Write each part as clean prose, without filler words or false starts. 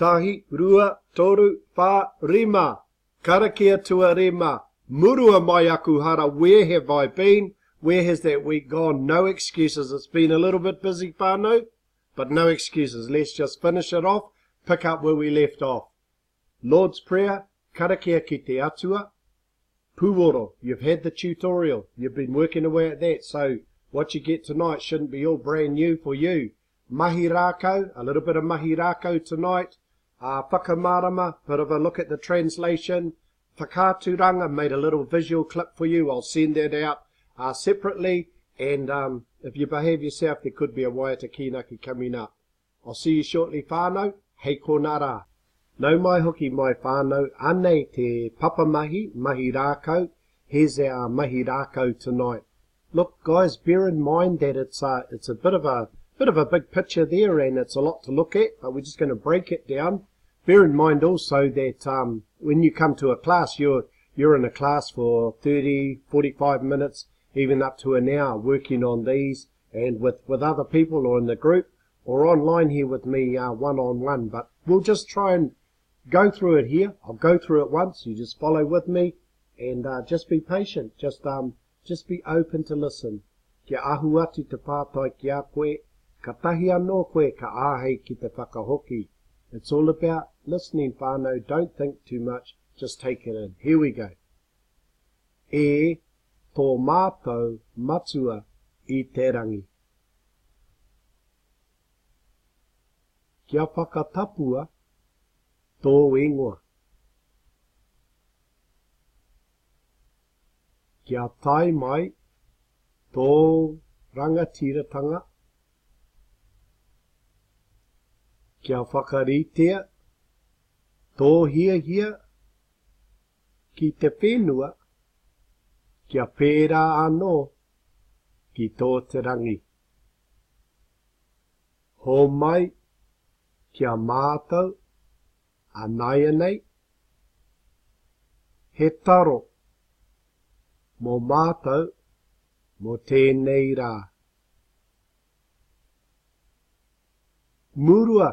Tahi, rua, toru, wha, rima. Karakia tuarima. Murua mai aku hara, where have I been? Where has that week gone? No excuses. It's been a little bit busy, whānau, but no excuses. Let's just finish it off, pick up where we left off. Lord's Prayer, karakia ki te atua. Puoro, you've had the tutorial. You've been working away at that, so what you get tonight shouldn't be all brand new for you. Mahi rākau, a little bit of mahi rākau tonight. Uh, whakamārama, bit of a look at the translation. Whakaaturanga, made a little visual clip for you. I'll send that out uh, separately. And um, if you behave yourself, there could be a waiata kīnaki coming up. I'll see you shortly, whānau. Hei konā rā. Nau mai hoki mai whānau, anei te papamahi, mahi rākau, here's our mahi rākau tonight. Look guys, bear in mind that it's a, it's a bit of a bit of a big picture there and it's a lot to look at, but we're just going to break it down. Bear in mind also that um, when you come to a class, you're you're in a class for 30, 45 minutes, even up to an hour working on these and with, with other people or in the group or online here with me one on one. But we'll just try and go through it here. I'll go through it once. You just follow with me and uh, just be patient. Just um, just be open to listen. Kia ahu atu te pātai ki a koe, katahi anō koe ka āhei ki te whakahoki. It's all about listening whānau, don't think too much, just take it in. Here we go. E tō mātou Matua i te rangi. Kia whakatapua tō ingoa. Kia tae mai tō rangatiratanga, kia whakaritea tō hiahia ki te whenua kia pērā anō ki tō te rangi. Hōmai ki a mātou ānaianei, he taro mō mātou mō tēnei rā. Murua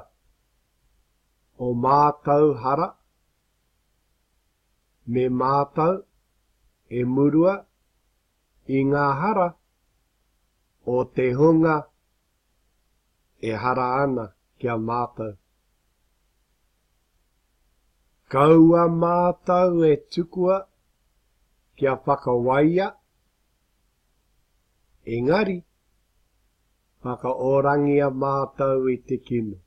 o mātou hara, me mātou e murua i ngā hara o te hunga e hara ana ki a mātou. Kaua mātou e tukua kia whakawaia, engari whakaorangia mātou i te kino.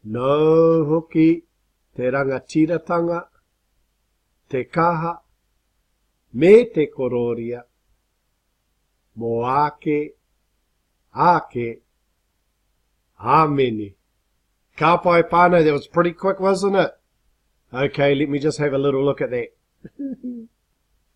Nōu hoki te rangatiratanga, te kaha, me te korōria, mō āke, āke, āmene. Ka pai whānau, that was pretty quick, wasn't it? Okay, let me just have a little look at that.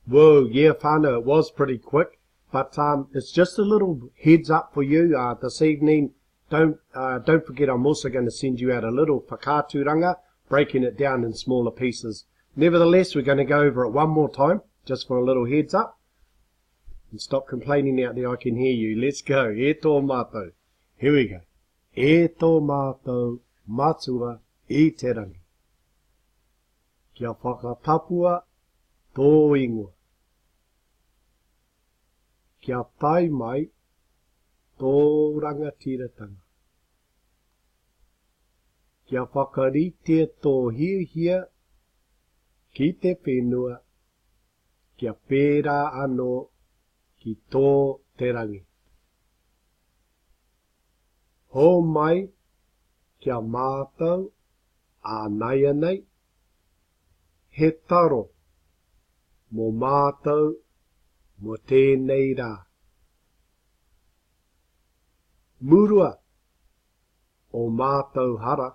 Whoa, yeah, whānau, it was pretty quick. But um, it's just a little heads up for you uh, this evening. Don't, uh, don't forget I'm also going to send you out a little whakaaturanga, breaking it down in smaller pieces. Nevertheless, we're going to go over it one more time, just for a little heads up. And stop complaining out there, I can hear you. Let's go. E tō mātou. Here we go. E tō mātou matua i te rangi. Kia whakatapua tō ingoa. Kia tae mai tō rangatiratanga. Kia whakaritea tō hiahia ki te whenua kia pērā anō ki tō te rangi. Hōmai ki a mātou ānaianei, he taro mō mātou mō tēnei rā. Murua ō mātou hara,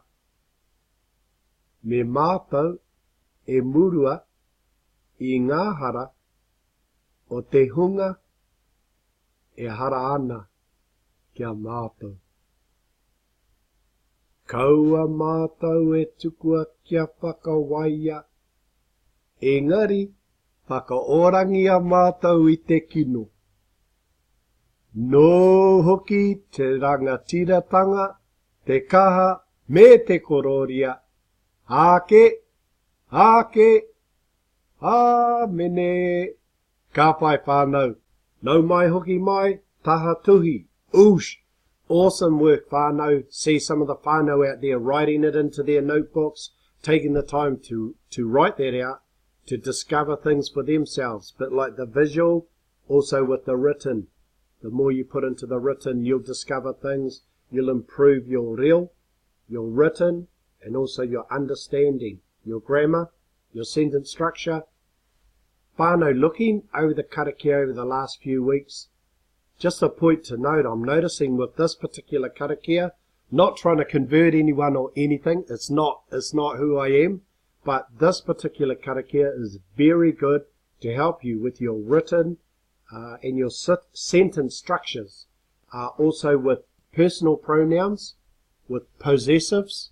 me mātou e murua i ngā hara o te hunga e hara ana ki a mātou. Kaua mātou e tukua kia whakawaia, engari whakaorangia mātou i te kino. Nōu hoki te rangatiratanga. te kaha, me te korōria. Āke! Āke! Āmene! Ka pai whānau. Nau mai hoki mai, taha tuhi. Oosh! Awesome work whānau. See some of the whānau out there writing it into their notebooks, taking the time to, to write that out, to discover things for themselves. But like the visual, also with the written. The more you put into the written, you'll discover things. You'll improve your reo, your written, and also your understanding, your grammar, your sentence structure. Whānau, looking over the karakia over the last few weeks, just a point to note, I'm noticing with this particular karakia, not trying to convert anyone or anything, it's not, it's not who I am, but this particular karakia is very good to help you with your written and your sentence structures, also with personal pronouns, with possessives,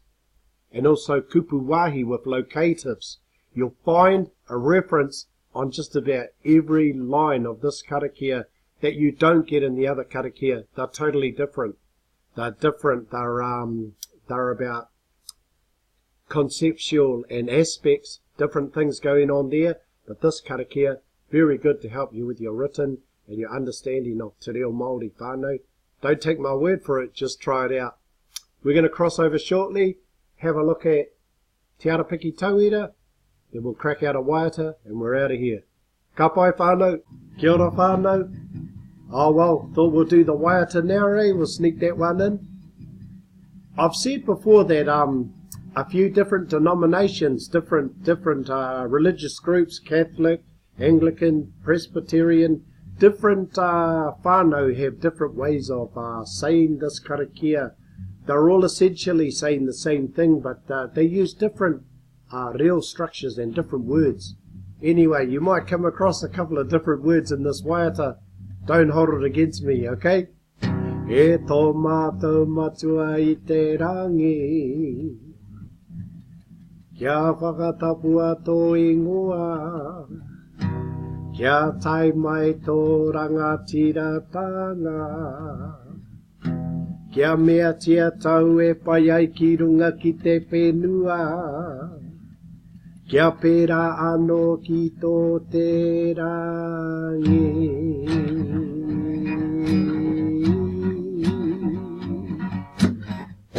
and also kupu wahi with locatives. You'll find a reference on just about every line of this karakia that you don't get in the other karakia. They're totally different. They're different. They're, they're about conceptual and aspects, different things going on there. But this karakia, very good to help you with your written and your understanding of te reo Māori whānau. Don't take my word for it, just try it out. We're going to cross over shortly, have a look at Te Arapiki Tauira, then we'll crack out a waiata and we're out of here. Ka pai whānau, kia ora whānau. Oh well, thought we'll do the waiata now, eh? We'll sneak that one in. I've said before that a few different denominations, different, different religious groups, Catholic, Anglican, Presbyterian, different whānau have different ways of saying this karakia. They're all essentially saying the same thing, but they use different reo structures and different words. Anyway, you might come across a couple of different words in this waiata. Don't hold it against me, okay? E tō mātou matua i te rangi, kia whakatapua tō ingoa, kia tae mai tō rangatiratanga, kia meatia tau e pai ai ki runga ki te whenua, kia pērā anō ki tō te rangi.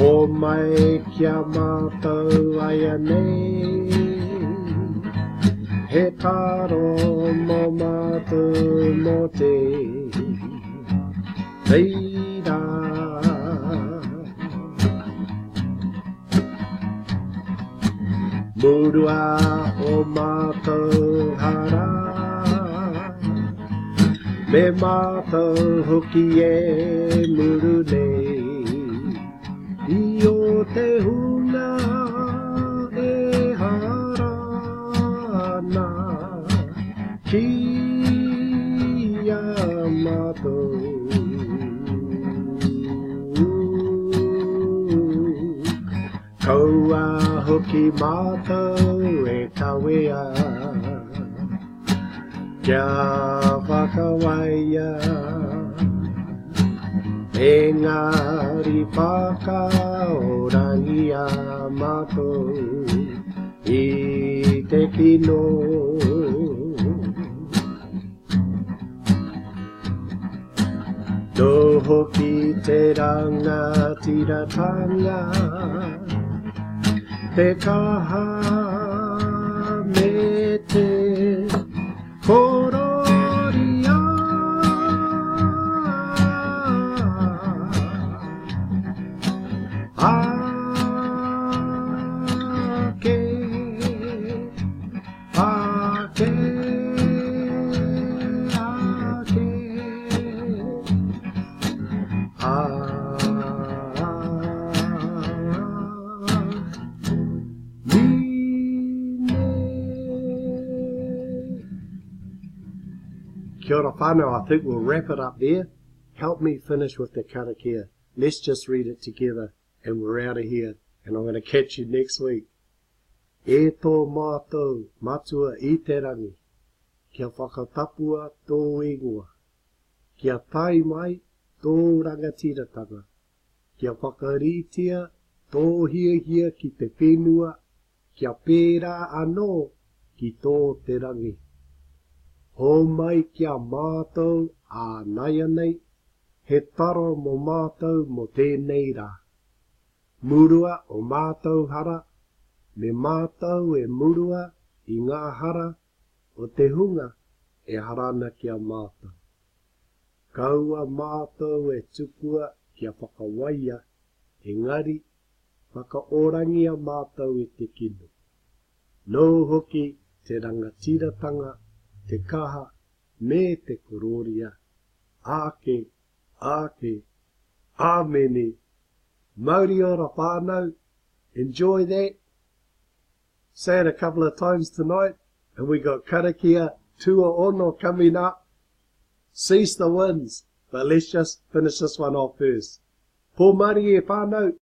O mai kia mātou ai anei, he taro mō mātou mō te reira. Murua o mātou hara, me mātou hoki e muru nei. I o te hunga e harana ki a mātou. Kaua hoki mātou e kawea, kia whakawaia, engari whakaorangia mātou i te kino. Tō hoki te rangatiratanga, te kaha me te kororia. Ake, ake, ake, Amine. Kia ora whānau, I think we'll wrap it up there. Help me finish with the karakia. Let's just read it together and we're out of here. And I'm going to catch you next week. E tō mātou matua i te rangi, kia whakatapua tō ingoa, kia tae mai tō rangatiratanga, Kia whakaritea tō hiahia ki te whenua, kia pērā anō ki tō te rangi. Hōmai ki a mātou ā nāianei, he taro mō mātou mō tēnei rā. Murua o mātou hara, me mātou e murua i ngā hara o te hunga e hara ana ki a mātou. Kaua mātou e tukua kia whakawaia, engari whakaorangia mātou e te kino. Nōu hoki te rangatiratanga, te kaha, me te korōria, āke, āke, āmene! Mauri ora whānau, enjoy that! Say it a couple of times tonight, and we got karakia tuaono coming up. Cease the winds, but let's just finish this one off first. Pō mārie whānau!